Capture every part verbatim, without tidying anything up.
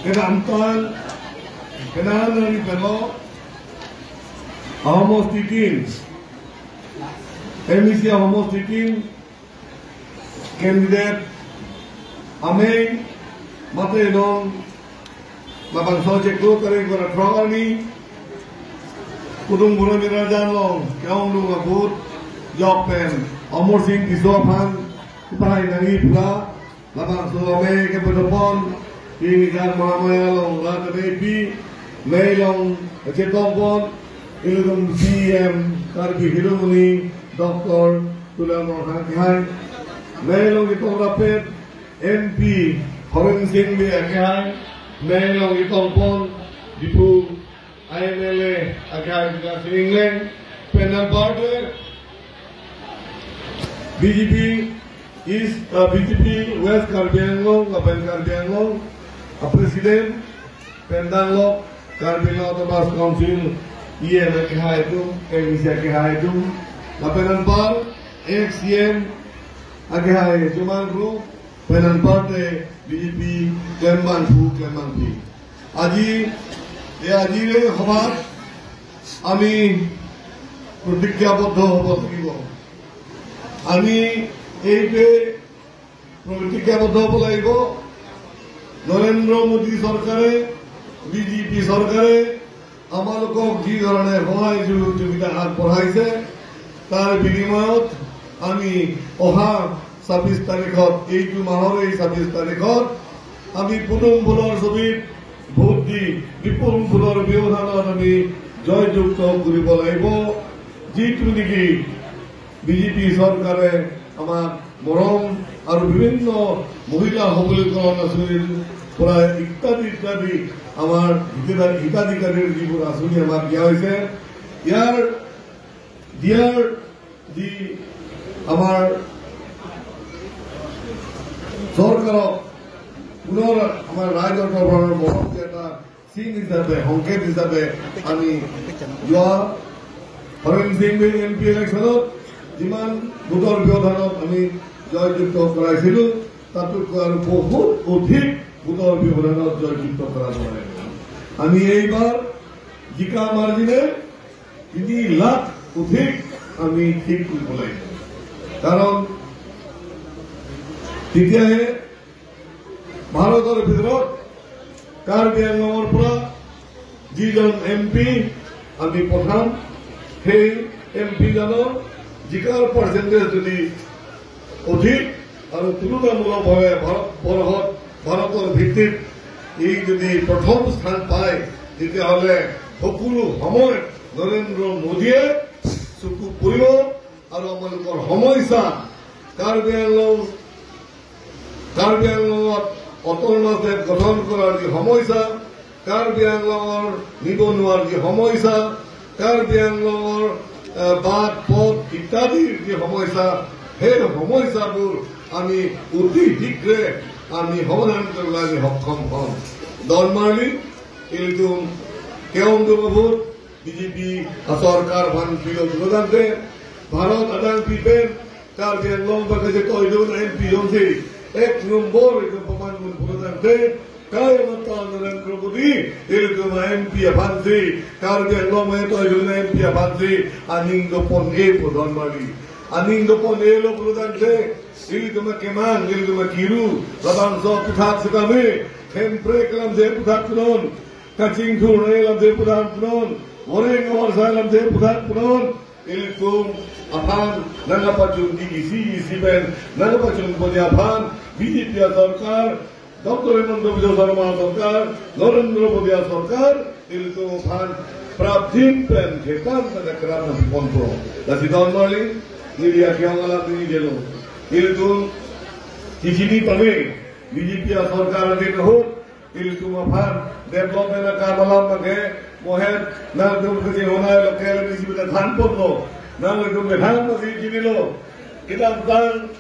Kedamtang, kedam nari pelo, ahomos titin, M E C ahomos titin, candidate, amei, mate long, labangso chiklo tarik ora throk arni, Kudung Bura Mirajan long, keong lung abut, jok pen, Amarsing Tisso aphan, kutai nangji pura, labangso amei kepedopon, ini kan Mahamaya long, rat amei pi, mei long, chetongpon, ilitum C E M, Karbi Hiromoni, Doctor Tuliram Ronghang akehai, mei long chetong rapet, M P, Horen Sing Bey akehai, mei long chetongpon, Diphu, I M L A akehai Bikash Engleng, pen anparta B J P East, uh, B J P West Karbi Anglong, lapen Karbi Anglong, a President, pen danglok, Karbi Anglong Autonomous Council, E M akehai atum, M E C akehai atum, lapen anpar, ex C M akehai atum angru, pen anparta B J P klembangphu, klembangpi. Aji, ya, aji re hobat, ami protigjabodho hobo lagibo. Ami eipe protigjabodho hobo lagibo. Narendra মোদী চৰকাৰে, B J P চৰকাৰে আমালোকক যি ধৰণে সহায় সহযোগিতা আগবঢ়াইছে, তাৰ বিনিময়ত আমি অহা ছাব্বিছ তাৰিখত, এইটো মাহৰ এই ছাব্বিছ তাৰিখত আমি পদুম ফুলৰ ছবিত ভোট দি বিপুল ভোটৰ ব্যৱধানত আমি জয়যুক্ত কৰিব লাগিব। যিটো নেকি বি জে পি চৰকাৰে আমাক মৰম আৰু বিভিন্ন মহিলা সবলীকৰণ আঁচনিৰ পৰা ইত্যাদি ইত্যাদি আমাৰ হিতাধি-, হিতাধিকাৰীৰ যিবোৰ আঁচনি আমাক দিয়া হৈছে, ইয়াৰ, দিয়াৰ যি আমাৰ চৰকাৰক পুনৰ আমাৰ ৰাইজৰ দৰবাৰৰ মৰম দিয়া এটা চিন হিচাপে, সংকেত হিচাপে আমি যোৱা হৰেণ সিং বিল এম পি ইলেকশ্যনত যিমান ভোটৰ ব্যৱধানত আমি জয়যুক্ত কৰাইছিলো, তাতোতকৈ আৰু বহুত অধিক ভোটৰ ব্যৱধানত জয়যুক্ত কৰা যাব। আমি এইবাৰ জিকা মাৰ্জিনে তিনি লাখ অধিক আমি ঠিক কৰিব লাগিব। কাৰণ তেতিয়াহে ভাৰতৰ ভিতৰত কাৰ্বি আংলঙৰ পৰা যিজন এম পি আমি পঠাম, সেই এম পি জনৰ জিকাৰ পাৰ্চেণ্টেজ যদি অধিক আৰু তুলনামূলকভাৱে ভাৰত বৰ্ষত, ভাৰতৰ ভিত্তিত ই যদি প্ৰথম স্থান পায়, তেতিয়াহ'লে সকলো সময়ত নৰেন্দ্ৰ মোদীয়ে চকু পৰিব আৰু আমালোকৰ সমস্যা, কাৰ্বি আংলং, কাৰ্বি আংলঙত অট'নমাছ ষ্টেট গঠন কৰাৰ যি সমস্যা, কাৰ্বি আংলঙৰ নিবনুৱাৰ যি সমস্যা, কাৰ্বি আংলঙৰ, এ, বাট পথ ইত্যাদিৰ যি সমস্যা, সেই সমস্যাবোৰ আমি অতি শীঘ্ৰে আমি সমাধান কৰিবলৈ আমি সক্ষম হ'ম। Don Marley, ilitum ke-ongdung ahut, B J P asarkar aphan pilo pulo tangte, Bharat adang pipen, Karbi Anglong baka je toidun M P jongsi, ek nombor itu paman mun pulo tangte, kai mata Narendra Modi, ilitum M P aphansi, Karbi Anglong me toidun M P aphansi, aning dopon-e pu Don Marley. Aning dopon-e lo pulo tangte, ilitum kemang, ilitum kiru, labangso aputhak sitame, Hemprek alamthe aputhak punon, Kachingthur alamthe aputhak punon, Wareng Awarsa alamthe aputhak punon, ilitum aphan nangkapachun di isi isi pen, nangkapachun ponji aphan, B J P asarkar, Doctor Himanta Biswa Sarma asarkar, Narendra Modi asarkar, ilitum aphan prapjin pen khetan pada keram nangponpo. Lasi Don Marley, neli akhya ngalat neli jelo. Ilitum, di sini kami, B J P asarkar adi tahun, ilitum aphan development akam alam abangke, mohen, nangtum kecil honai local M C pada thanpon lo, nangtum ke than pasi kini lo. Kedamtang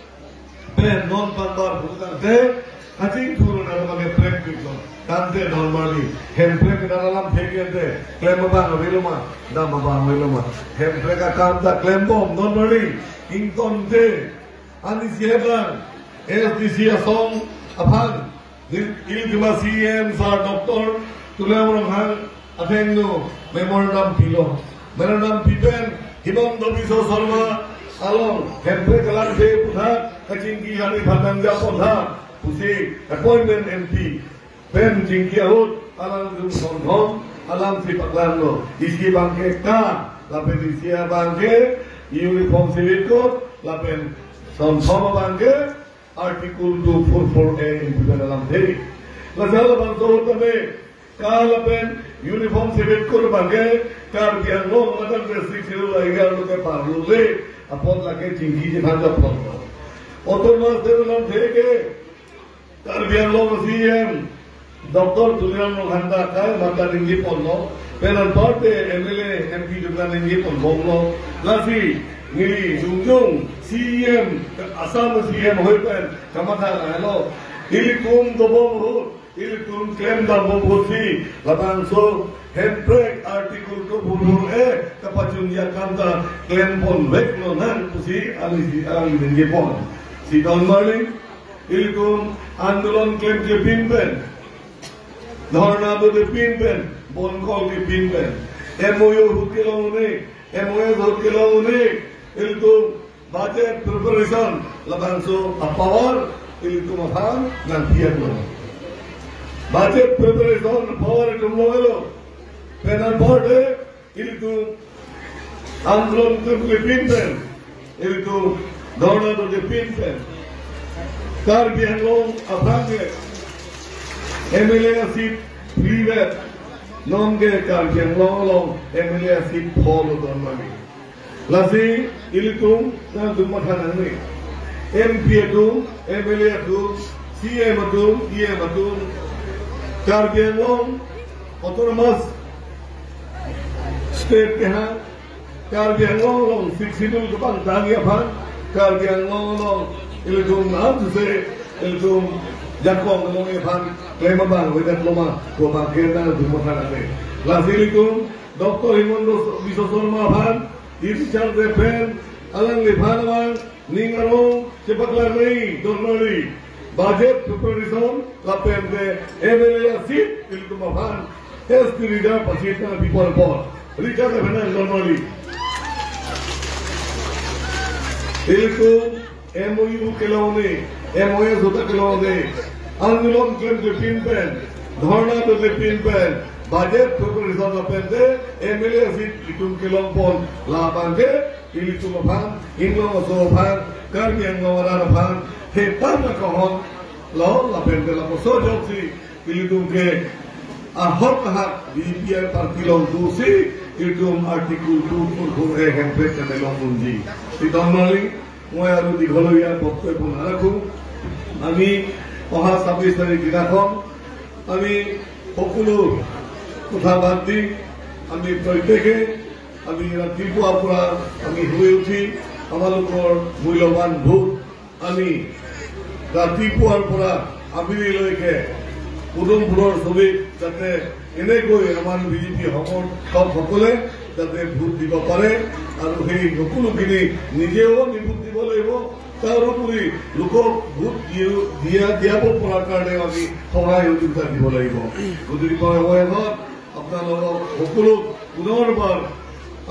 pen non pangbar pulo tangte, Kachingthur alam abangke prek pik lo. Tangte Don Marley, Hemprek alam thek ente, klem abang avelo ma, dam abang avelo ma. Hemprek akam ta klembom Don Marley, ingtonte, ani si heblang, S D C asong aphan, Ilitum a-C E M sir Doctor Tuliram Ronghang athengno memorandum pilo. Memorandum pipen Himanta Biswa Sarma along hemprek alamthe aphuthak kachingki hari phatang ja aphuthak pusi appointment M P pen chingki ahut alang jung sonthom alamsi paklanglo. Isi abangke ka lapen isi abangke Uniform Civil Code lapen sonthom abangke Article two four four A implement alamthe. Lasi labangso tame ka lapen Uniform Civil Code abangke Karbi Anglong mate Sixth Schedule a-area along ke parlule apot lake chingki chephan japon. Autonomous State alamthe ke Karbi Anglong C E M Doctor Tuliram Ronghang ta kai mata ningjeponlo. Pen anparte M L A, M P atum ta ningjeponbomlo. Lasi neli jongjong C E M, Assam C E M ahoi pen kamatha lahelo. Ilitum dobom ahut, ilitum klemdambom ahutsi labangso hemprek Article two four four A kapachunji akam ta klemponveklo nang pusi alangli, alangli ningjepon. Si don marli, ilitum andolon klemklepin pen, dhorna dodepin pen, bon kolkepin pen, M O U ahut kelong un-e, M O S ahut kelong un-e, ilitum budget preparation labangso a-power ilitum aphan nangpiaklo. Budget preparation power itum longlo. Pen anparte ilitum andolon klemklepin pen, ilitum dhorna dodepin pen, Karbi Anglong aphan ke M L A a-seat phlivet, non ke Karbi Anglong along M L A a-seat pholo don marli. Lasi ilitum nangtum matha nangne. M P atum, M L A atum, C E M atum, E M atum, Karbi Anglong Autonomous State kehang, Karbi Anglong along Sixth Schedule kepangtangji aphan, Karbi Anglong along ilitum nangtuse ilitum jakong along aphan klem abang avedet loma, ko abangke nangtum matha nangne. Lasi ilitum Doctor Himanta Biswa Sarma aphan, in charge pen alangliphan abang ning arong chepaklang nai don marli. Budget preparation lapen ke M L A a-seat ilitum aphan S T reserve a-seat nangpiponpo. Richard pen nang don marli. Ilitum M O U kelong un-e, M O S ahut ta kelong un-e, andolon klemklepin pen, dhorna dodepin pen, budget preparation lapen ke M L A a-seat itum kelongpon, labangke ilitum aphan, inglong aso aphan, Karbi Anglong arat aphan hetang akahon lo, lapen ke lapuson ajoksi ilitum ke ahok ahak B J P party along dosi ilitum Article two four four A hemprek kemelong unji. Si don marli, মই আৰু দীঘলীয়া বক্তব্য নাৰাখো। আমি অহা ছাব্বিছ তাৰিখ দিনাখন আমি সকলো কথা বাদ দি আমি প্ৰত্যেকে আমি ৰাতিপুৱাৰ পৰা আমি শুই উঠি আমালোকৰ মূল্যৱান ভোট আমি ৰাতিপুৱাৰ পৰা আবেলিলৈকে পদুম ফুলৰ ছবিত যাতে এনেকৈ আমাৰ বি জে পি সমৰ্থকসকলে যাতে ভোট দিব পাৰে আৰু সেই সকলোখিনি নিজেও আমি ভোট দিব লাগিব। তাৰোপৰি লোকক ভোট দিও-, দিয়া, দিয়াব পৰাৰ কাৰণে আমি সহায় সহযোগিতা দিব লাগিব। গতিকে মই অৱশেষত আপোনালোকক সকলো পুনৰবাৰ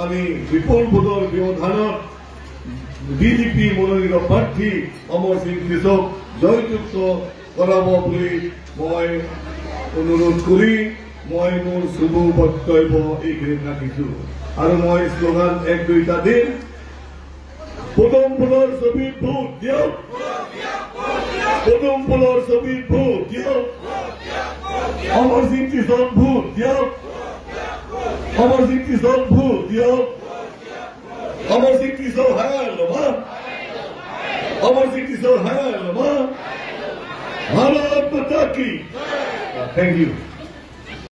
আমি বিপুল ভোটৰ ব্যৱধানত বি জে পি মনোনীত প্ৰাৰ্থী অমৰ সিং তিছৌক জয়যুক্ত কৰাব বুলি মই অনুৰোধ কৰি মই মোৰ চমু বক্তব্য এইখিনিত ৰাখিছো। আৰু মই শ্লোগান এক দুইটা দিম। পদুম ফুলৰ ছবিত ভোট দিয়ক। পদুম ফুলৰ ছবিত ভোট দিয়ক। অমৰ সিং তিছৌক ভোট দিয়ক। অমৰ সিং তিছৌক ভোট দিয়ক। অমৰ সিং তিছৌ হে লমা। অমৰ সিং তিছৌ হে লমা। ভাৰত মাতা কি। Thank you.